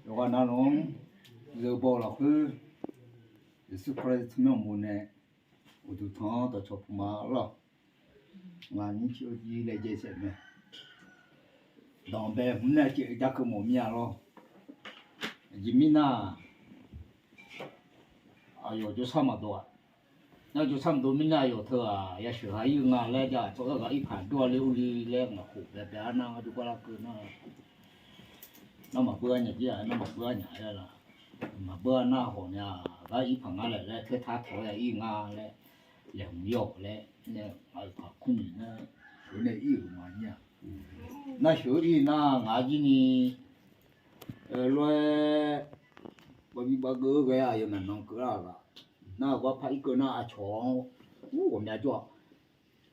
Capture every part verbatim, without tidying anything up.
Yawqghaq navluf-anr zeubaw lafkhoer, Yeqsur Kali tsawrmyanr uqmov nae uqduq tanq-anr dawqcawq puq ma lawq. Ngaq nyir caer-eu jir laejae saef mae. Danqbae hmq nae caev-eu jar keuv mawf mir-a lawr. Aqjeq mirnae, aqyawf jawrshar maqdov-aq. Nar jawrshar maqdov mirnae aqyawf teughaq yasheuq ha ir-eu nga laer jav-aq, tsawrhaq ghaq irpaq dur-a le ur li laer ngaq khof baebae arnar ngar jawrgar larkeuv nar, nar maqbeur-a nya jir-aq, nar maqbeur-a nya laer la. Maqbeur-a nar hawq nya, gar irpaq ngar laeq laer teutar tawq-aer ya ir nga laer, laeqhmq ir-awq laer nae, aqyawf paq kur nyiq nar, sheuq-eu nae ir-euq ma nyir-aq. Nar sheuq-eu ir nar ngaq-a jir ni, lof-aer baqbi baqgeu-eu ghae aqyawf maq nan keuv lar-euq ghaq. Nar-euq gar par ir keuv nar aqcawq-anr ur ghawqmya jawr-aq.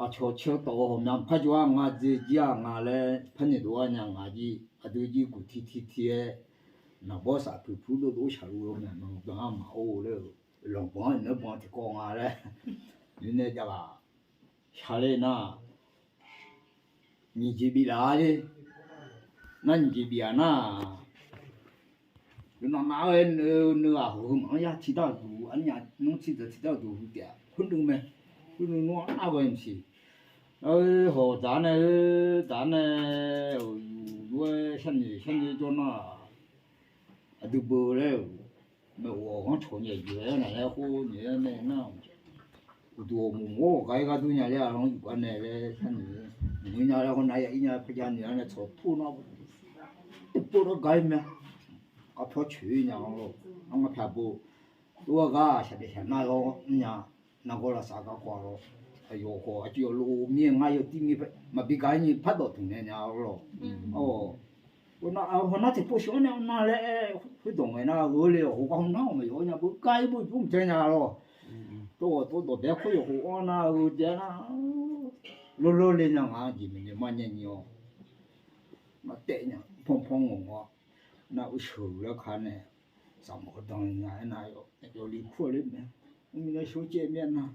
Aqcawq cae tawf-eu ghawqmya par jawr-ar nga dzae jir-aq nga laer par noeqdov-ar nya ngaq jir aqdui jir guq ti ti ti-aer, naqbawr saf puiq pur dovdov shaqluf-eu myaq nan dan-ar maqor laer-euq lanqbanq-anr noeqbanq tiqkawv nga laer, noeq nae javghaq shaqler nar, nyiq jeq bif laf-a le. Nar nyiq jeq bif-aq nar, yawqnan nav-aer noeq-eu noeq-aq, heuq-eu maqanr yar tiqdar-euq duq arnyaf nmr tiqdeuq tiqdar-euq duq hu taef-a khoer nuiv mae. Khoer nuiv nmr-anr nar ghae maqsiq. Hawq daq-ar nae, daq-ar nae, uqyuq lof-aer sharnoeq sharnoeq jawr nar-aq, aqdui beu laer-euq maeqghof-awq ghanrcawq nyaef jeq-aer naq laer khoer noeq-aer nae nar, uqduq ghawqmawq mawr ghawq gar-ir gar dur nya laer-aq lanr yuf gar nae laer sharnoeq, maqngeur nya laer hawr nar ya ir nya par ja noeq-ar nae tsawq pur nar, pur nar gar-ir mya. Garpyawr coeq-ir nya lawr. Arngar pyaq bo, ur-aer gar shaqdaef shaq nar-awr mrnya. Nargawr lavsav garkawv-a lawr. Aqyawf khawf aqcuiv yawf lov mir-aer ngar yawdir mir maqbi gaq-ir ni pardawq tmq nae nya lawr. Hawnar tiqpov sheuq-anr nae nar laer-aer khoerdawq ngaeq nar-eu le, awq hawgar hawnar-awq maqyawf-awr nya beu gar-ir beu jmr mqjaer nya lawr. Tov ghawq tov dawqbae khoer yawq khof-anr nar-eu jaev nar, lawrlawr le nya ngaq jeq maeqnaeq mar nyae nyi-awr, nar taef nya panpan ngawq ngawq-a. Nar uqsheuq laer ka nae, saqmawf-eu dan nya aernar, yawfli kur-a ler mae. Mrmi nae shawrcaev mir-a nar,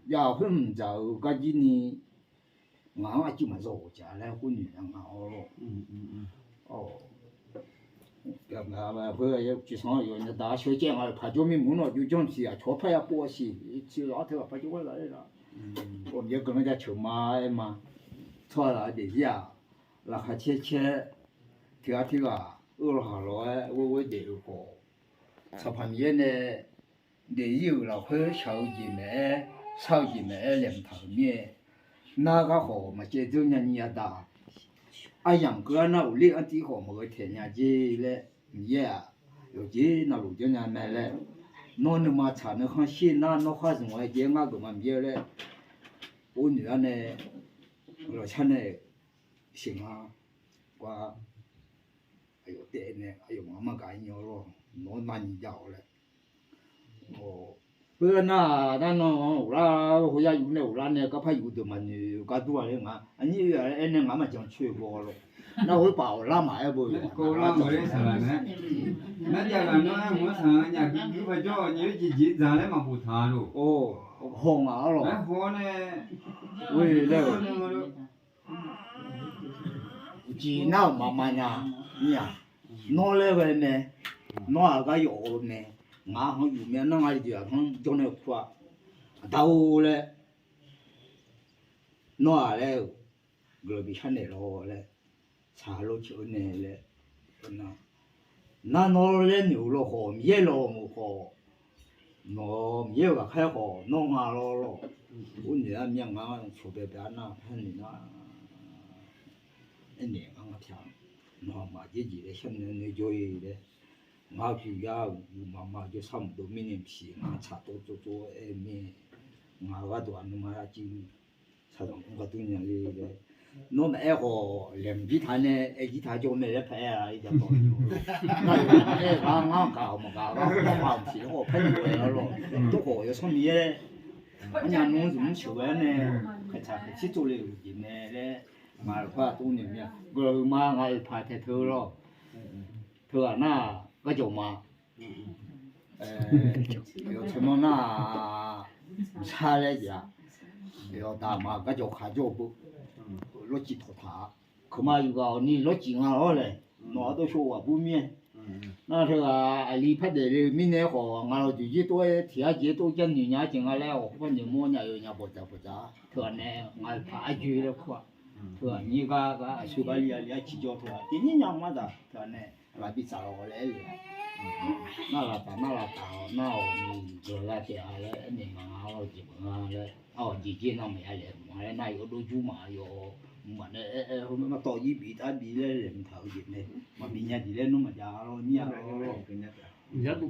ya khoer mqdzaq-euq gar jir ni, ngaq-anr aqcuiv maqzaw ghawq jaq laer khoer noeq nya nga-awr lawr. Khoer tiqsanr yawf nya daq shawrcaev nga-euq paq jawr mir mq nawr jawr janr tiq aqcawq-anr par ya pov-a siq. Tiq laf-awr teu ghaq par jawr gar zaf-aer la. Ghawqmya guiqlanq jaceuq ma aer ma. Tsawrhaqzaq-eu daefzir-aq, laqkhaq caer caer, tiq ghaq tiq ghaq, eu lawq haq lawq-aer ghoer ghoer daef-eu khawf, Sanqpaq Miqyaer nae daefzir-euq lafkhoer shaq-eu jeq maeq-aer, shar-eu jeq maeq-aer laeqhmq taq-euq mir-aer, nar gar khawf maqcaev dzeur nya nyi yadaq. Aryamq keuv-ar nar uqler-anr tiv khawf maqghae taeq nya jer laer, Miqyaer-aq, yawqjeq navluf janrnya mae laer, nawr nuima tsaq nuikhanr shir nar nawr khar zmq-aer jaev-aer ngar geufma Miqyaer laer, or noeq-ar nae, lawqshar nae, siqngar gar, aqyawf taef nae aqyawf maqngeur mar gaq nyi-awr lawr, nawq-anr navnyiq jav-awq laer. Khoernar, nar nan-anr uqlar, hawya yuf nae uqlar nae garpar yuf deuq maqnoeq gar dur-a laer nga. Aqnyir oe-aq aer nae ngaq-anr maqjan coer-eu baw lawr. Nar khoerpaf awqlar maqaer beu-a. Nar jav ghaq nar-aer maqsaq-a nya guir guir paq jawr-awq nyaef-aer jeqjeq dzaq laer maqbof taq-a lor. Haw ngaq-awr lawq. Haw nae, oe laer-euq Uqcif nar-euq maqma nya. Mir-aq, nawr laer ghae mae. Nawr-aq gar yawf-eu mae. Ngaq-anr yuf mae nar nga li jeq-aq tanr jawr nae kur-a. Aqda-or laer, nawr-aq laer-euq guiqlanq bi sharnaeq lawr laer, saqlor ceuq-eu nae laer, nar nawr laer noeq-eu lawkhawf Miqyaer lawq meuq khawf, nawq Miqyaer-euq ghaqkhaer khawf nawr nga lawr lawr. Or noeq-ar mir-a ngar cawq baebae-ar nar par noeq nar, aernaeq ngar ngar pyaq, nawmaf aqjeq jeq laer sharnoeq noeq jawr-ir laer, ngar pyur yar-euq maqma jawrshar maqdov mirnae maqsiq ngar tsaq tsov tsov tsov aer mir, ngaq-euq gharduq aqnuima arciv saqzanq mr gar dur nya le laer. Nawr maqaer khawf laeqhmq jir taq nae aer jir taq jawr mae laer paq-aer-a. Nar yawqha maqaer gar ngar gaq-awq maqgaq gar khawf maqsiq khawf par noeq-aer-a lawr. Tov khawf yawsanr Miqyaer arnya nmr zmq mr sheuq ghae-ar nae, kaqtsaq kaqtsir tsovle-euq jeq mae laer, ngaq-euq par tov noeq mir-a. Guiqlanq huiqma ngaq-euq paq taeq teu lawr. Teughaq nar-aq garjawq ma. Yawqtsanq nan nar-aq, mqsar laer jeq-aq, yawqdaq ma garjawq khaq jawr-eu beu, lawrcif tawqtaq-a. Keuqma yuf ghaq-awq ni lawrcif nga lawr laer, nawq-a dawrshawr ghaq bur mir-aer, Nar teughaq aqli par daefle-eu mirnae khawf, ngaq lawq jeqjir tov-aer tiq ghaq jeq tov jar noeq nya-ar jeq nga laer, ghawqkhoer par noeqmawr nya-eu nya bawqdzaq bawqdzaq-a. Teughaq nae ngaq-euq paq arjoe laer kur-aq. Teughaq nyir gar gar aqsur gar li-a li-a ciqjawr teughaq tiqnyir nya maqdzaq teughaq nae laf bi tsaq-awq laer aer-eu. Nar laf taf nar laf taf-awq nar-awq ni deuq lar taef-a laer aer naeq nga-awr jeq maqnga laer, aqjeq jeq nar maqya laeqhmq-a laer nar yawdov jur maqya yawf mqmaq nae aer aer khoernar tawv ir bif tar bi laer laeqhmq taq-eu jeq mae. Maqbi nya jeq laer nmr maqjav-a lawr nyir-a lawr.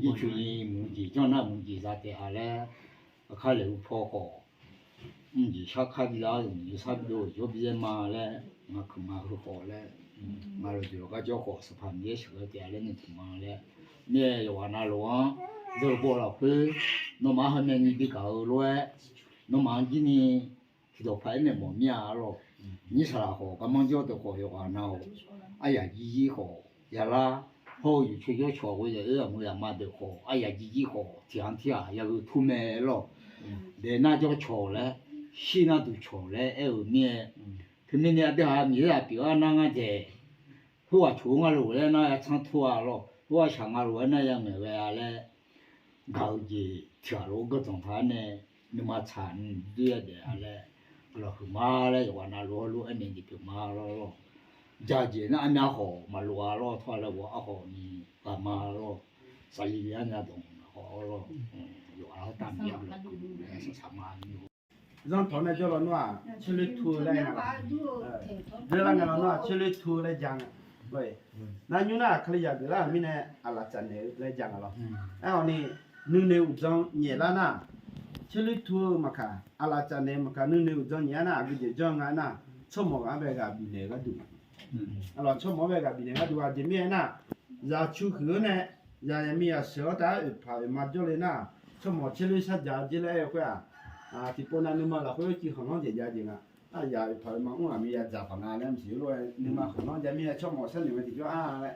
Jircoeni muiq jeq janr nar muiq jeq za taef-a laer, aqkar laeqhu paw khawf, mqjeq shar kar bi lar-awr mqjeq shar bi dov-euq jawr bi yaer ma laer, ngaq kuiq ma heu khawf laer, ngaq lawq jeq lawq gar jawr khawf Sanqpaq Miqyaer sheuqghae taef-a laer noeqtmq ma laer, nae yawqghaq navluf-anr deuq baw lafkhoer, nawmaf-anr heumae ni bi gaq-eu lof-aer, nawmaf-anr jirni tiqdawq paq-aer naeq mawf mir-a lawq. Nyir saqlaq khawf garmanr jawr deuq khawf yawqghaq nav-awq. Aryaq jir jir khawf yalar, hawr-eu yuqcoer jawr cawq ghoe yaoer aqmuiq yaqma deuq khawf aryaq jir jir khawf tiq ghaq tir-aq yagheu tur mae lawq. Daef nar jawr cawq laer, shir nar duq cawq laer aer-euq mir-aer, teumirnae aqdui haq Miqyaer zaq pyeuf-awr nar ngar daeq, khoerghaq coq-eu ngar lof laer nar ya tsanr tur-a lawq, khoerghaq shaq nga lof-aer nar ya ngaeq ghae-a laer, gaq-eu jeq tiq ghaq lof-aer ganrdanq taq-aer nae, nuima tsaq ni doer-a daef-a laer, guiqlanq huiqma laer yawqghaq navluf hawrlof-aer nae jeq pyeuf ma lawr lawr. Jaqjeq nar armyav khawf maqlof-a lawr tawr-a laer ghawq-a khawf ni ghaq ma lawr. Saqliq armyav dawq mq khawf lawr. Yawqghaq-anr taq myav lawq saqsaq ma. Zanr tawq nae jawr lawnmr-aq, Caerloer tu-eu laer nga. Dzeurlar ngae lawnmr-aq Caerloer tu-eu laer ja nga. Nar nymr nar Kalizaq geuflar-euq mirnae aqlaf tsaf naeq-eu laer ja nga lawr. Aer-awq ni, nuinoeq uqdzan nyaef lar nar, Caerloer tu-eu maqkaq, aqlaf tsaf naeq-eu maqkaq nuinoeq uqdzan nyaef-ar nar aqgeu jeq janr-eu nga aernar, tsawrmawq ghaq-anr bae ghaq bifnaeq-eu gharduq. Aqlawq tsawrmawq-anr bae ghaq bifnaeq gharduq aqjeq mirnae aernar, zaqcu huiq-awr nae, zaq yaqmiqzaq sheuq-awr taf-aer oeqpaq oeqma jawrle nar, tsawrmawq Caerloer shardzaq-eu jer laer aer-eu khoer-aq, tiqpov nav nuima lafkhoer civ khanqlanr jeq jav jeq nga. Aryaq oeqpaq oeqma mr-aq mir ya dzaq paq nga laer maqsiq lof-aer nuima khanqlanr jav mirnae tsawrmawq sharnoeq ngae tiqjawr-a laer,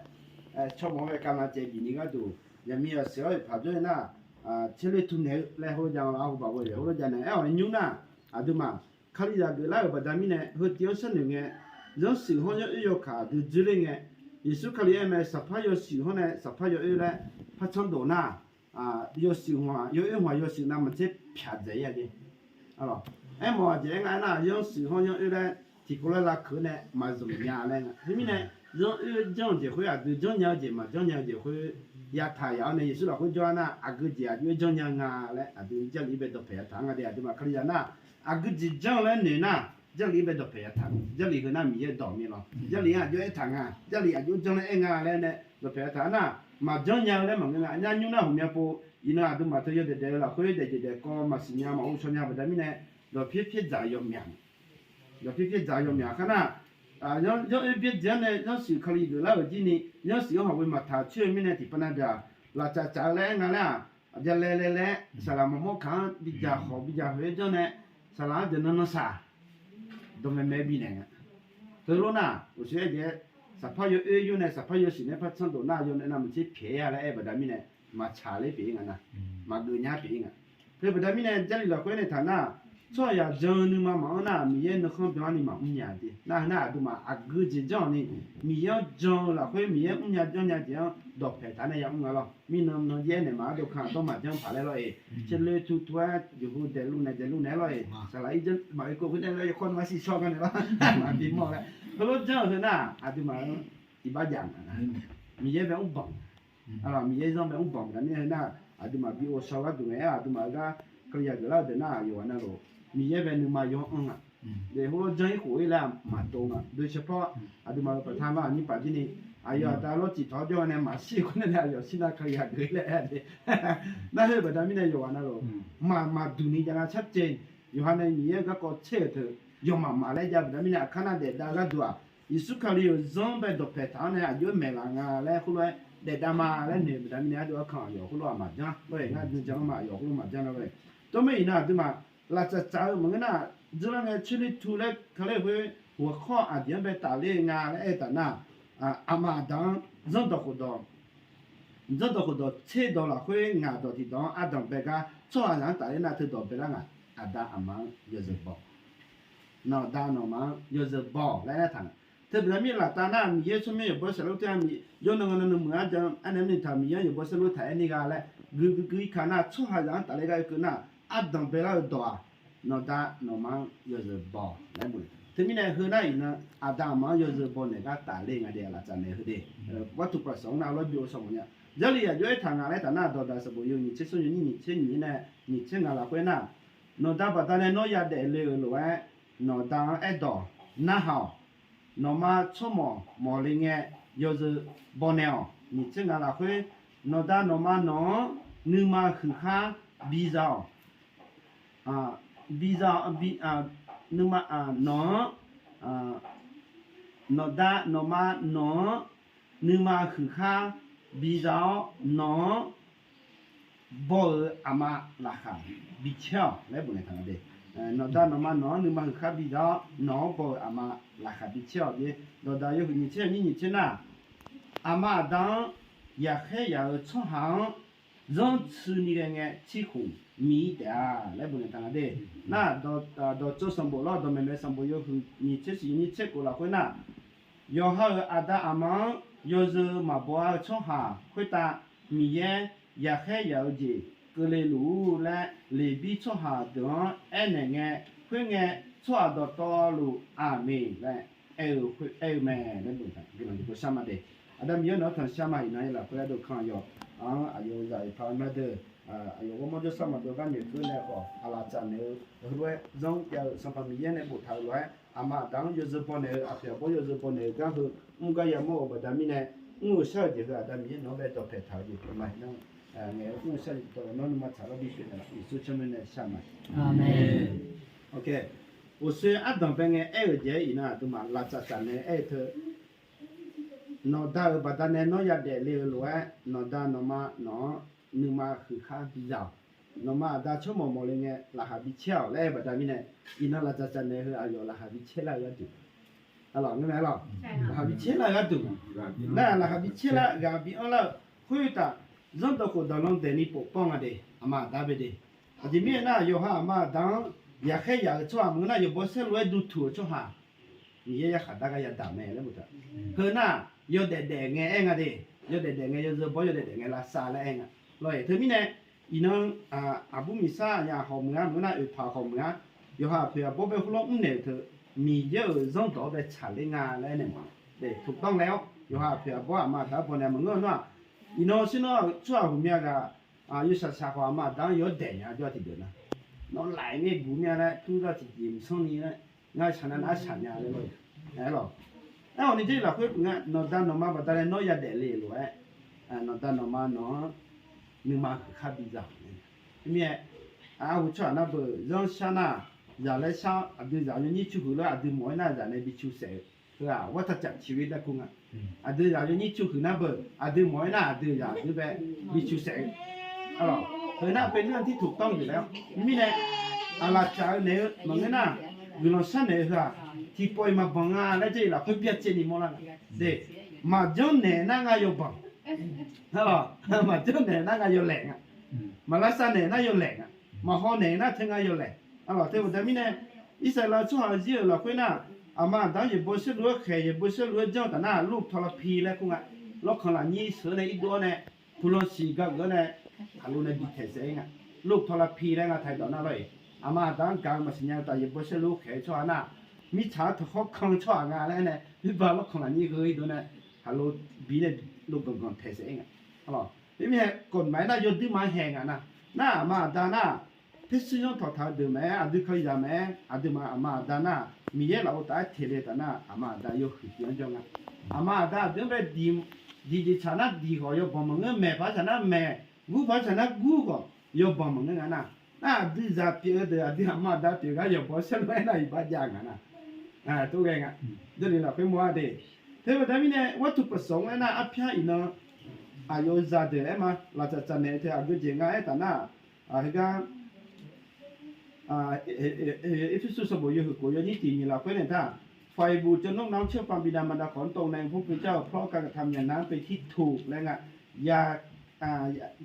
tsawrmawq-anr bae kavnav caev bifni gharduq, yaqmiqzaq sheuq-awr oeqpaq jawrle nar, Caerloer tu naeq-eu laer hawr ja nga lawr, arhu baq ghoe-aer hawr ja nae aer-awq ni nymr nar, aqduimaf Kalizaq geuflar-euq baqda mirnae heu tiv-anr sharnoeq ngae, zanrsiq hawr zanr oer yawkaq aqdui dzoerler ngae, Yeqsur Kali aer mae saqpar yawshuif hawr nae saqpar yawoer laer par tsanr dawq nar, yawshuif hmq-aq yawoer hmq-aq yawshuif navmaqtser pyaq dzaeq-ir-a jeq. Aermawf aqjeq aer nga aernar, zanrsiq hawr zanr oer laer tiqkawv laer lavkeuv-awr nae maqzmq nya laer nga. Teumirnae, zanr oer janr-eu jeq khoer aqdui janrnya-eu jeq maqjanrnya-eu jeq khoer yataq yaf-awr nae Yeqsur lafkhoer jawr-a nar, aqgeu jeq aqjox-aer janrnya nga laer aqdui Jarlif-anr bae dawqpaeq yataq-anr nga de. Aqduimaf Kalizaq nar, aqgeu jeq janr-eu laer noeq nar, Jarlif-anr bae dawqpaeq yataq. Jarlif heu nar Miqyaer dawq mir lawr. Jarlif-anr aqjox-aer taq nga, Jarlif aqjox janr laer aer nga laer nae dawqpaeq yataq nar, maqjanrnya-eu laer maqngeur nga. Nyar nymr nar ghawqmya pov, iqnan aqduimaf teu yawdaef daef-eu lafkhoer daefjeq daefkawv maqsiq nya maqghov shaw nya-eu baqda mirnae, dawqpyaer pyaer dzaq-eu yawmyaq dawqpyaer pyaer dzaq-eu yawmyaq khar nar, zanr oer byaerdzae-anr nae zanrsiq Kali geuflar-euq jir ni, zanrsiq-anr hawq ghoe maqtaq coer-eu mirnae tiqpav nav deuq-aq, laftsaf tsaf-eu laer aer nga laer-aq, aqbya lae lae laer saqlaq maqmawr kaq-anr bidzaq khawf bidzaq khoeq-aer janr nae, saqlaq-anr deuq nan nan saq dawqmaeq maeq-aer bifnaeq nga. Heulof nar, uqshoe aer jeq-aer, saqpar yawoer yur nae saqpar yawshuif nae par tsanr dawq nar yawnaeq navmaqtser pyaeq-a laer aer-eu baqda mirnae, maqtsaq ler pyeuf-ir nga nar, maqgeuf nya pyeuf-ir nga. Teu baqda mirnae Jarlif lafkhoer nae taq nar, tsawrhaqzaq jan-eu nuima maqanr nar Miqyaer nuikhanr byan-anr ni maqmr nya-eu jeq. Nar heu nar aqduimaf aqgeu jeq janr-awq ni, Miqyaer-anr jan-eu lafkhoer Miqyaer mrnya janrnya jeq-anr dawqpaeq taq nae yamr nga lawr. Mirnan nan yaer naeq maqanr dov kan dawr maqjanr paq laer lawr-eq. Caerloer tu tu-aer jeqhu daeqluf naeq daeqluf naeq-aer lawr-eq. Saqlaq ir janr maqoe kov khoer nae lawr, yawkawr nuima siq shawr gar naeq lawr. Maqbi mawr laer. Heulof janr-eu heu nar aqduimaf-anr iqbax jaf nga. Miqyaer bae mrbanq Miqyaer zanr bae mrbanq baqda mirnae heu nar, aqduimaf bi ghovshaw gharduq ngae-aer aqduimaf-eu gar Kalizaq geuflar-eu deuq nar yawqghaq navluf Miqyaer bae nuima yaw anr nga. Deuq heulof janr-ir khof-ir laer maqtov nga. Doe shapawr aqduimaf-euq paqta ma aqnyir paf jir ni, aqyawf aqda lawr cif tawq-awr jawr-a nae maqshir khoer nae aqyawf shir nar Kalizaq geuf-ir laer aer-a de. Nar heu baqda mirnae yawqghaq navluf maq maqduq ni jav nga sharcaev. Yawqha nae Miqyaer-euq garkawv tser-euq teu yawmaf maq laer jav baqda mirnae aqkar nar daefdav gharduq-aq, Yeqsur Kali-euq zanr bae dawqpaeq taq-anr nae aqjox-aer maeqlaf nga laer khoerlof-aer daefdav ma laer noeq baqda mirnae ardov arkan aqyawf khoerlof-aq maqjanr lor-eq. Ngar nuijan-anr ma aqyawf khoerlof maqjanr lor-eq. Tov maer iqnan aqduimaf laftsaf tsaf-eu maqngeur nar, dzeurlar ngae Caerloer tu laer ka ler khoer ghawqkhawr aqjeq-anr bae tafler-eu nga laer aer taf nar, aqma aqda-anr zanrdawq khofdawq zanrdawq khofdawq tserdawq lafkhoer ngaq dawq tiqdawq-anr ardanq bae gar tsawrhaqzaq-anr tafler nar teudawq baelar ngaq, aqda aqma-anr yawzeu baw. Nawqda nawqma-anr yawzeu baw laer aertaq nga. Teubaqda mirnae laftav nar, Miqyaer tsawrmyanr yawqbawr saerlu-aer taef-a, yawr nan nan nan muiq-anr jan-aer nae mirnae taq Miqyaer-anr yawqbawr saerlu-aer taq-aer ni gha laer, guiqguiq guiqkaq nar tsawrhaqzaq-anr tafler gar oekeuv nar, ardanq bae lar-eu dawq-aq, nawqda nawqma-anr yawzeu baw-awq laer bof-a. Teumirnae heu nar iqnan aqda aqma-anr yawzeu baw naeq gar tafler nga de, laftsaf naeq heu de. วัตถุประสงค์ nar lawr byov-eu sanqbof nya. Jarlif yaq jov-aer taq ngaq laer taf nar, Dawqdaq sanqbof yawhuiq nyiq tser smr yawnyir nyiq tser nyiq-ir nae nyiq tser ngaq lafkhoer nar, nawqda baqdanae nawr yadaef le-euq lof-aer, nawqda-anr aerdawq narhaq-awq. Nawqma tsawrmawq mawqle ngae yawzeu baw naeq-awq. Nyiq tser ngaq lafkhoer, nawqda nawqma nawq-anr nuima huiqkhar biza-awq. Biza, nuima, nawq-anr, nawqda nawqma nawq-anr nuima huiqkhar biza-awr, nawq-anr baw-euq aqma laqkhaq bicaer-awq laer bof naeq taq nga de. Nawqda nawqma nawq-anr nuima huiqkhar biza-awr, nawq-anr baw-euq aqma laqkhaq bicaer-awq jeq. Dawqdaq yawhuiq nyiq tser yawnyir nyiq tser nar, aqma aqda-anr yaqkhaer yaq-euq tsawrhaq-anr zanrtsuini ghae ngae, tsirkhof mir-ir taef-a laer bof naeq taq nga de. Nar, dawqtsov sanqbof lawr dawqmaeq maeq sanqbof yawhuiq nyiq tser shiq nyiq tser kof lafkhoer nar, yawqha-euq aqda aqma-anr yawzeu maqbaw-a-eu tsawrhaq khoertav Miqyaer yaqkhaer yaq-eu jeq keuvle luf-ur laer, Leqbir tsawrhaq deuq-anr aernaeq ngae, khoerngae, tsawrhaq dawqtawvluf aqmeq laer aer-eu mae laer bof-a. Guiqlanq jeq pov shar ma de. Aqda Miqyaer nawq-anr tanqshar ma. Iqnan lafkhoer ardov kan yawq-anr aqyawf zaq-euq paq-aer ma deuq, aqyawf ghawrmawr jawrsar maqdov gar noeqkeuv nae khawf, aqlaf tsaf naeq-eu heulof-aer zanr jav-eu Sanqpaq Miqyaer nae boftaq-euq lof-aer, aqma aqda-anr yawzeu baw naeq-eu, aqpoeq aqbawr yawzeu baw naeq-eu gar heu mr gar yamawr-euq baqda mirnae, mr-euq shar-euq jeq heu Aqda Miqyaer nawq-anr bae dawqpaeq taq-eu jeq pyeuf ma. Iqnan ngaeq-eu mr-eu shar-euq jeq dawq nawr nuima tsaq lar bipyeuf naeq laf Yeqsur tsawrmyanr nae shar ma. Aqmeq. Ghofshoe ardanq bae ngae aer-euq jeq-aer iqnan aqduimaf laftsaf tsaf naeq aer-eu teu, nawqda-euq baqdanae nawr yadaef le-euq lof-aer, nawqda nawqma nawq-anr nuima huiqkhar biza-awq. Nawqma aqda tsawrmawq mawqle ngae, laqkhaq bicaer-awq laer aer-eu baqda mirnae, iqnan laftsaf tsaf naeq heu aqyawf laqkhaq bicaer lar-eu gharduq, arlawq, ngeur mae arlawq, laqkhaq bicaer lar-eu gharduq, nar laqkhaq bicaer lar-eu ghaq bi-anr lar-eu khoertav, zanrdawq khofdawq lan daeqni pofpawr nga de, aqma aqda bae de. Aqjeq mirnae nar, yawqha aqma aqda-anr yaqkhaer yaq-euq tsawrhaq maqngeur nar, yawqbawr saerlu-aer duq tuq-euq tsawrhaq Miqyaer yarkhaq dar gar yadaq mae laer boftaq. Heu nar, yawdaef daef ngae aer nga de, yawdaef daef ngae yawzeu bawr, yawdaef daef ngae lavsav laer aer nga. Lawr-iq teumirnae, iqnan aqbur miqsar aqyawf hawq meuq-a maqngeur nar, oeqpaq hawq meuq-a, yawqha aqpoeq aqbawr bae hawrlawr mrnaeq-euq teu, Miqyaer-euq zanrdawq-anr bae tsaqler nga laer aernaeq mawf-a. Toqdanr laer-awr yawqha aqpoeq aqbawr aqma aqda baw naeq maqngeur-eu nar-aq, iqnan shirnar-eu tsawrhaq huiqmya ghaq, yawshaq shaq khawf aqma aqda-anr yawr daeq nya jawr-a tiqdeuq nar, nawr laf-iq ngae guq mya laer tur zar tiqjeq mqsanr ni laer, ngar shaq nar nar shaq nya laer lawr-iq. Aerlawq, aerkhawf ni Jarlif lafkhoer puq nga, nawqda nawqma baqdanae nawr yadaef le-euq lof-aer, nawqda nawqma nawq-anr nuima huiqkhar biza-awq. Teumirnae, arhu tsawrhaq nar beu zanrshar nar, zaq laer shar-awr aqdui zaq yawnyir cu huiq lar, aqdui mawf-aer nar zaq nae bi cu saef-eu, heu-aq วัฏจักรชีวิต laer kur nga. Aqdui zaq yawnyir cu huiq nar beu, aqdui mawf-aer nar aqdui zaq aqdui bae bi cu saef-eu, arlawq, heu nar bae nuir-anr tir toqdanr-eu jeq laer-awr mirnae, aqlaf tsaf-eu naeq-eu maqngeur nar, guiqlanq sharnaeq-eu heu-aq, tiqpawf-iq maqbanq nga laer Jarlif lafkhoer byacaevni mawrlar nga. Maqjanr naeq nar ngar yawbanq, maqjanr naeq nar ngar yawlaeq nga. Maqlavsav naeq nar yawlaeq nga. Maqhaw naeq nar teu ngar yawlaeq. Arlawq, teu baqda mirnae, Irsaqleqlav tsawrhaq zir-euq lafkhoer nar, aqma aqda-anr yaeqbawq saerlu-aer khaeq, yaeqbawq saerlu-aer janr-eu taf nar, โรคทรพี laer kur nga. Lawrkanq lafnyir sheuq-eu nae irdov-awr nae, puqlanq siq ga geuf-awr nae, khaqlo nae bi taeq saef-ir nga. โรคทรพี laer nga ไทย dawq nar lawr-iq. Aqma aqda-anr gaq-eu maqsiq nya-eu taf yaeqbawq saerlu khaeq-eu tsawrhaq nar, mirtsaq-anr taqkhawr kan-eu tsawrhaq nga laer nae, mirba lawrkanq lafnyir gheu irdov nae, khaqlo bi nae dov ganq ganq taeq saef-ir nga. Arlawq, mirnae kawqmaq-aer nar yawdui ma haeq nga nar, nar aqma aqda nar, เพชร zanr tawqtaq-eu deuq mae-aer, aqdui kalizaq mae-aer, aqduimaf aqma aqda nar, Miqyaer lafov taf-aer teq le-eu taf nar, aqma aqda yawhuiq tiq-anr jawr nga. Aqma aqda aqdui-anr bae diq jeq tsaq nar diq khawf yawbanq maqngeur, maeq paq tsaq nar maeq, gur paq tsaq nar gur khawf yawbanq maqngeur nga nar, nar aqdui zaq pyeuf-eu deuq aqdui aqma aqda pyeuf gar yawbanq saerlu-aer nar iqbax jav nga nar, tov ghae nga. Jarlif lafkhoer mawr-a de. Teu baqda mirnae วัตถุประสงค์ aer nar arpyar iqnan aqyawf-eu zaqdeuq aer ma, laftsaf tsaf naeq-eu teu aqgeu jeq nga aer taf nar, heugar Erpersu sanqbof yawhuiq khof yawnyir tiq nyiq lafkhoer naeq nar, ฝ่ายบุตรจงนอบน้อมเชื่อฟังบิดามารดาของตนในพระผู้เป็นเจ้า เพราะการกระทำอย่างนั้นเป็นที่ถูก laer nga.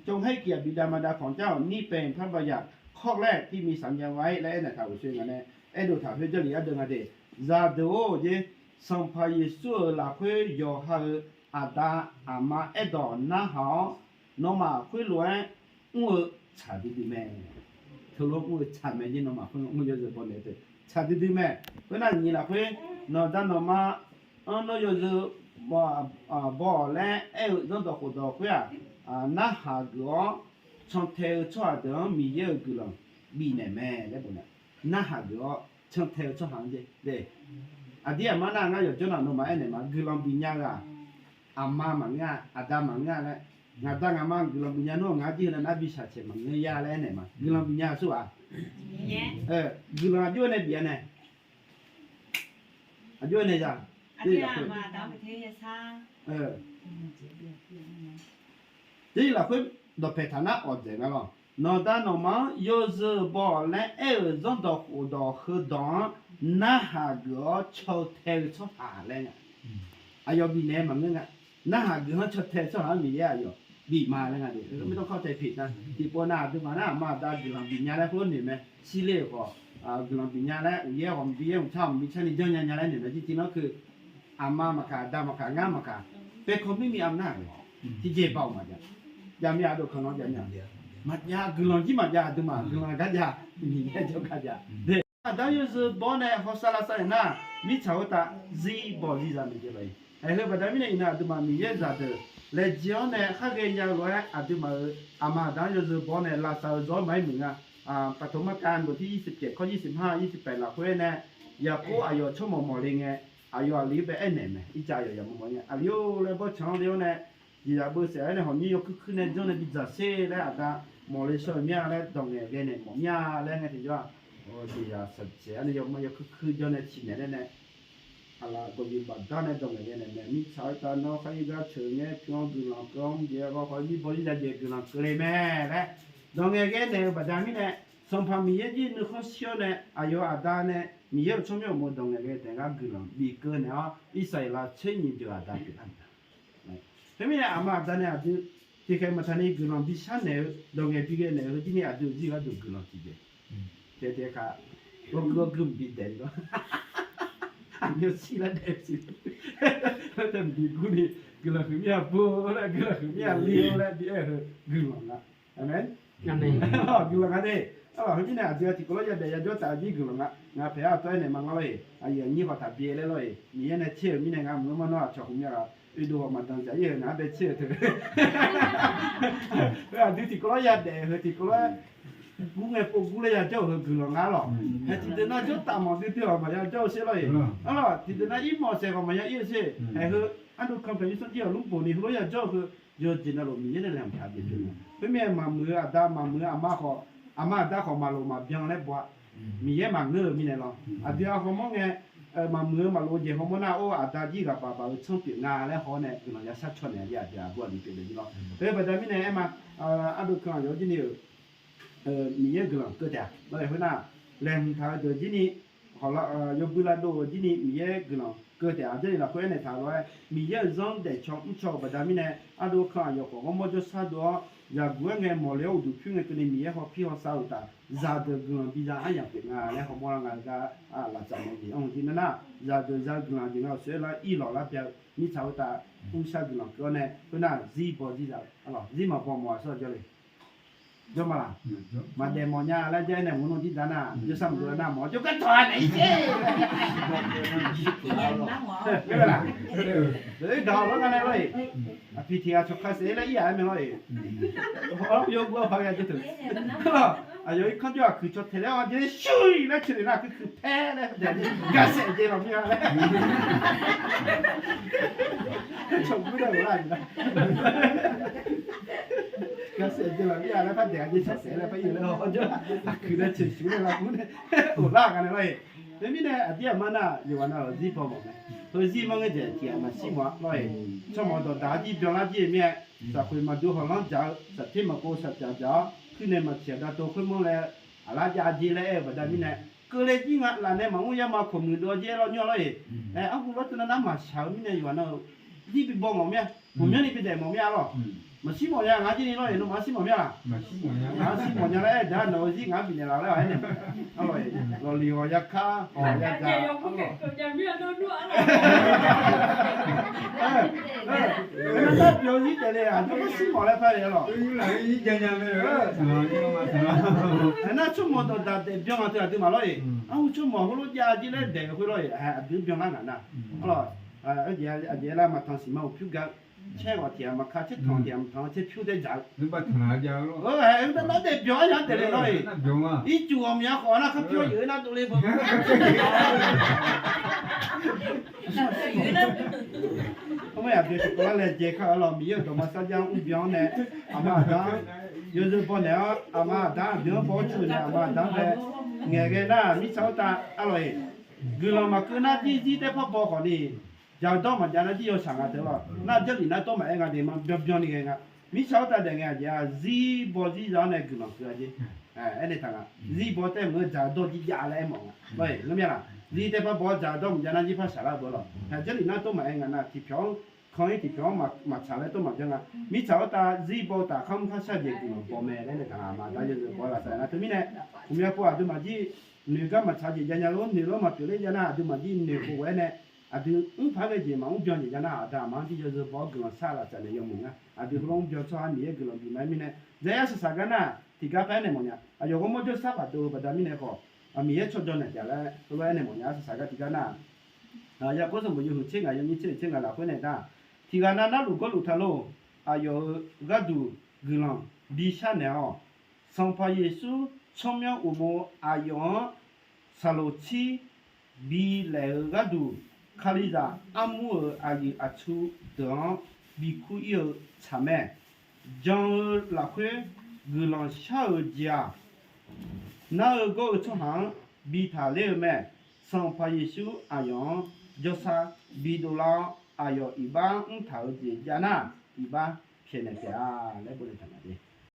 จงให้เกียรติบิดามารดาของเจ้า นี่เป็นพระบัญญัติข้อแรกที่มีสัญญาไว้ laer aernaeq taq-euq sher nga nae, aerdov taq khoer Jarlif ardeuv nga de. Zaqdeuq-or jeq, Sanqpaq Yeqsur-euq lafkhoer yawqha-euq aqda aqma aerdawq narhaq-awr, nawmaf khoerlof-aer mr-eu tsaq duidui mae. Teulof mr-eu tsaq mae jir nawmaf khoer mr yawzeu baw naeq-eu tsaq duidui mae. Khoernar nyiq lafkhoer, nawqda nawqma-anr nawr yawzeu baw-awq laer aer-eu zanrdawq khofdawq khoer-aq, narhaq geuf-awr cantae-eu tsawrhaq deuq-anr Miqyaer-euq guiqlanq bifnaeq mae laer bof nae, narhaq geuf-awr cantae-eu tsawrhaq-anr jeq. Aqdir aqma nar ngar yawqjawr navluf nawmaf aernaeq ma, guiqlanq bifnya-eu-aq, aqma maqngeur-a, aqda maqngeur-a laer, ngaqda ngaqma guiqlanq bifnya nmr-aq, ngar jir heu nar bi shaqcaeq maqngeur ya laer aernaeq ma. Guiqlanq bifnya-eu surghaq, guiqlanq aqjox-aer nae bif-a nae, aqjox-aer nae za. Tir lafkhoer dawqpaeq taq nar awqdzaeq nga lawr. Nawqda nawqma-anr yawzeu baw-awq laer aer-euq zanrdawq khofdawq heudawq-anr narhaq geuf-awr cantae-eu tsawrhaq laer nga. Aqyawf bifnaeq maqngeur nga. Narhaq geuf-anr cantae-eu tsawrhaq-anr Miqyaer aqyawf bif ma laer nga. Tiqpov nav aqduimaf nar aqma aqda guiqlanq bifnya laer khoer noeq mae. Shirler-euq khawf, guiqlanq bifnya laer uqyaer ghawqmya bi yaer mqcar mqbi carni janrnya nya laer noeq mae. Jirtiv nar keuv aqma maqkaq aqda maqkaq ngar maqkaq, เป็นคนไม่มีอำนาจ tiqjeq baoq maqjav. Javmir ardov kanq nawr javmir-a. Maqjav, guiqlanq jir maqjav aqduimaf guiqlanq gar jav, Miqyaer jawrgar jav. Aqda yawzeu baw-awr nae hawsav lavsav-euq nar, mirtsaq khoertav zir baw zir za maeqjeq lawq-iq. Aer, heu baqda mirnae iqnan aqduimaf Miqyaer zaqdeuq laejae-awr nae khar ghaenya-eu lof-aer aqduimaf-euq aqma aqda-anr yawzeu baw-awr nae lavsav-eu zawr maqaer muiq nga. Paqtoq markavni dawqtir yir siqpyaeq kawr yir siqmar yir siqpaeq lafkhoer nae, Yaqkov aqyawf tsawrmawq mawq le ngae, aqyawf aqli-anr bae aernaeq mae. Ircav aqyawf yamawr mawq ngae, aqli-or laer bawrtsanq-anr le-awr nae, jeqzaq beuvsaef aer nae hawq nyir yawkuir kuir nae janr nae bidzaq sher laer aqda mawq le shawr-euq mir-a laer dawq ngaeq ghae naeq mawf mir-a laer ngae tiqjawr-aq, jeqzaq saqcaeq-aer nae yawma yawkuir kuir janr nae ciqnaeq laer nae, aqlaf dawqyoeq baqdar nae dawq ngaeq ghae naeq mae. Mirtsaq khoertav nawr khar ir gar ceuq ngae pyur-anr guiqlanq keuv-anr jeq-aer ghae khawf-ir bawr zir za jeq guiqlanq keuvle mae laer dawq ngaeq ghae naeq-eu baqda mirnae, Sanqpaq Miqyaer jir nuikhanr shir-awr nae aqyawf aqda nae Miqyaer-euq tsawrmyanr uqmov dawq ngaeq ghae taef gar guiqlanq bif keuv naeq-awr, irsaqleqlav tser nyiq deuq aqda pyeuf lar-a. Teumirnae aqma aqda nae aqdui tiqkhaeq maqtaq ni guiqlanq bishar naeq-eu dawq ngaeq bi ghae naeq-eu heu jir ni aqdui-euq zir gharduq guiqlanq tiqjeq. Taef taef kaq, ghawrgui ghawrgui mqbi daef ni lawr. Aqnyir shir lar daef siq. Taef mqbi gur ni guiqlanq huiq mir-a beu laer guiqlanq huiq mir-a li-eu laer bi aer-eu heu guiqlanq nga. Aqmeq. Guiqlanq nga de. Arlawq heumirnae aqdui-a tiqkawv lawr yadaef yajawr taf-eu jir guiqlanq nga. Ngaq paeq-aer aqtawv aernaeq ma nga lawr-eq. Aqyuif aqnyir khawf taqbi-aer laer lawr-eq. Miqyaer nae tser-euq mirnae nga mq-eu ma nawr aqcawq khmq myav ghaq oedov ghawqmaf danqdzaq ir-euq ngaq-anr bae tser-euq teu. Heu aqdui tiqkawv lawr yadaef heu tiqkawv lawr gur ngae pov gur laer yajawr-euq heu guiqlanq nga lawq. Hae tiqdeuq nar jawr taf mawf duidui-awq maqya jawr-eu sher lawr-eq. Arlawq tiqdeuq nar ir mawf saeq khawf maqya ir-eu sher. Hae heu ardov kan paeq yir sanr jir-awq lmr bof ni heulof yajawr-eu heu yawqjeq navluf Miqyaer nae laeqhmq taq jeq pyeuf-eu. Khoermirnae maqmuiq-eu aqda maqmuiq-eu aqma khawf, aqma aqda khawf maqloq maqbyan laer baw-a. Miqyaer maqngeur-eu mirnae lawr. Aqdui-a hawmawr ngae, maqmuiq-eu maqloq-eu jeq hawmawr nar or aqda jir ghaq baq baq-eu tsanr pyeuf nga laer haw-awr nae guiqlanq ya shar caw naeq-a jeq aqdui-aq aqbur aqli pyeuf le jir lawr. Khoer baqda mirnae aer ma, ardov kan aqyawf jir ni-euq Miqyaer guiqlanq keuv taef-a. Lawr-eq khoernar, laeqhmq taq-eu deuq jir ni, hawq la, yawbui lavdov-euq jir ni Miqyaer guiqlanq keuv taef-a. Jarlif lafkhoer aernaeq taq-eu lof-aer Miqyaer-euq zanr daefcaw mrcaw-eu baqda mirnae, ardov kan aqyawf khawf ghawrmawr jawrshar dov-awr, zaqguq-aer ngae mawq le-awr uqduq pyur ngae keuvni Miqyaer hawpir hawsav-euq taf, zaqdeuq guiqlanq biza aryamq pyeuf nga laer hawmawr lar nga-eu gar laftsaf mawf jeq anr-eu jir nar nar, zaqdeuq za guiqlanq jeq nga-euq soeq-aer lar ir lawq lar pyav-eu mirtsaq khoertav mrshar guiqlanq keuv-awr nae khoernar zir baw zir za-a. Zir maqbaw mawf-a sawr jawr le. Jawr ma laq? Maqdaef mawf nya laer jar-aer nae maqnmr jir da nar, jawrsar maqdov lar nar mawf-awr jawrgar tawq-a naeq-ir sher. Dawq-ir daq-awq lawr ngar nae lawr-eq. Aqpiq tiq ghaq cawq ka saef-aer laer ir-aq-aer mae lawr-eq. Yawguv-a paq ghae jawr teu. Aqyawf irkanr jawr aqkuiq caw taeq laer-awr jeq shuir laer teulof nar kuirkuiq paer laer daef-a jeq gaqsaef jeq lawq mir-a laer. Cawq gur nae-euq lar-a jeq nar. Gaqsaef jeq lawq mir-a laer par daef-a jeq cawq saef laer par ir-eu laer-awr jawr aqkuiq nae tseq shuir nae lavgur nae of lar nga nae lawr-eq. Teumirnae aqdir aqma nar yawqghaq nav-euq zir baw mawf mae. Heuzir manr ngaer dzaeq tiq ghaq maqshir mawf-a lawr-eq. Tsawrmawq dawqdaq-awr jir byanlar jir-eu mir-aer, saqkhoeq maqdur hawq lanr dzaq-eu saqter maqpov saqdzaq dzaq-awr, kuir nae maqtiq aqda to khoermawr laer aqlar jav jeq laer aer-eu baqda mirnae, keuvle jir nga laf nae maqmr yar ma khawq muiq dov-awr jir aer lawr nymr-a lawr-eq. Arhu lawr teu nar nar maqshaq-eu mirnae yawqghaq nav-euq zir bi baw mawf mir-a. Ghawqmyanrni bi daef mawf mir-a lawq. Maqshir mawf nya ngar jir ni lawr-eq, nawmaf-anr shir mawf mir-a? Ngaq-anr shir mawf nya laer aer-eu deuq-anr nawq-eu zir ngaq-anr bifnaeq laf laer-a aer nae. Arlawq-eq, lawqliq ghawq ya kar, ghawq ya ja. Nar byawq zir taef le, aqjox-aer shir mawf laer par le lawq. Aernar tsawrmawq dawqdaq daef byan-a teu aqduimaf lawr-eq. Arhu tsawrmawq heulof jav jir laer daef-eu khoer lawr-eq, aqdui byan lar ngaq nar. Arlawq, aqjeq laer maqtanq siqma uqpyur ga caer ghawq tiq ghaq maqka, caer tanq tiq ghaq maqtanq, caer pyur tae dzaq-eu. Aer, nar daef byan-a nya taef le lawr-eq. Ircuf ghawqmya khawf nar kharpyur-a yeuq-aer nar dovle beu. Armar yaq byan tiqkawv lar laejae kar-eu lawq, Miqyaer-euq dawqma sarjax-anr mrbyan-anr nae, aqma aqda-anr yawzeu baw naeq-awr, aqma aqda-anr aqdui-anr baw-awr cu nae, aqma aqda-anr bae ngaeqghae nar, mirtsaq khoertav arlawq-eq, guiqlanq maqkeuv nar jir zir taer par baw khawf ni, dzaq-eu dawr maqjav nar jir yawshaq nga teu lawq. Nar Jarlif nar tawr maqaer nga de ma, byanbyan ni ghae nga. Mirtsaq khoertav daef ngae aqjeq-aq, zir baw zir za-awr nae guiqlanq keuv-a jer. Aernaeq taq nga, zir baw taer maqngeur, dzaq-eu dawr jir jav laer aermawf nga. Ngar mya laq, zir taer par baw-awr dzaq-eu dawr maqjav nar jir par shaq lar beu lawq. Aq, Jarlif nar tawr maqaer nga nar, tiqpyawq-anr kan-ir tiqpyawq-anr maqtsaq laer tawr maqbyan nga. Mirtsaq khoertav zir baw-eu taf kharmr kharshar jeq guiqlanq baw mae laer naeq taq nga. Aqma aqda yawzeu baw-aer lavsav nar teumirnae, ghawqmya pov aqduimaf jir noeq gar maqtsaq jeq jav nya lor, noeq lor maqpyeuf ler jav nar aqduimaf jir noeq khof ghae-aer nae, aqdui mr paq-aer ghae jeq maqmr byan jeq jav nar, aqda aqma-anr jir yawzeu baw-awr guiqlanq shar lavsav naeq yawmuiq nga. Aqdui heulof mr byan tsawrhaq Miqyaer guiqlanq bif ma-aer mirnae, dzaeq-aer arsaq saq gar nar tiqgar par aernaeq mawf nya. Aqyawf ghawrmawr jawrshar paq dov-eu baqda mirnae khawf, Miqyaer tsawrjawr naeq taf laer heulof aernaeq mawf nya. Arsaq saq gar tiqgar nar, Yaqkov sanqbof yawhuiq tser ngaq yawnyir tser oeq tser ngaq lafkhoer nae nar, tiqghaq nav narluf gawrluf taq lor. Aqyawf-euq gharduq guiqlanq bishar naeq-awq. Sanqpaq Yeqsur tsawrmyanr uqmov aqyawf-anr saqloq tsir bilaef-eu gharduq, Kalizaq armur-euq aqyuif aqtsu deuq-anr bikur ir-eu tsaq mae. Jan-eu lafkhoer guiqlanq shar-euq jeq-aq, nar-eu gawr-eu tsawrhaq-anr bi taqler-eu mae. Sanqpaq Yeqsur aqyawf-anr jawrsar bidov lar-awr, aqyawf iqbax mrtaq-eu jeq jav nar, iqbax pyaeqnaeq taef-a laer bofle taq nga.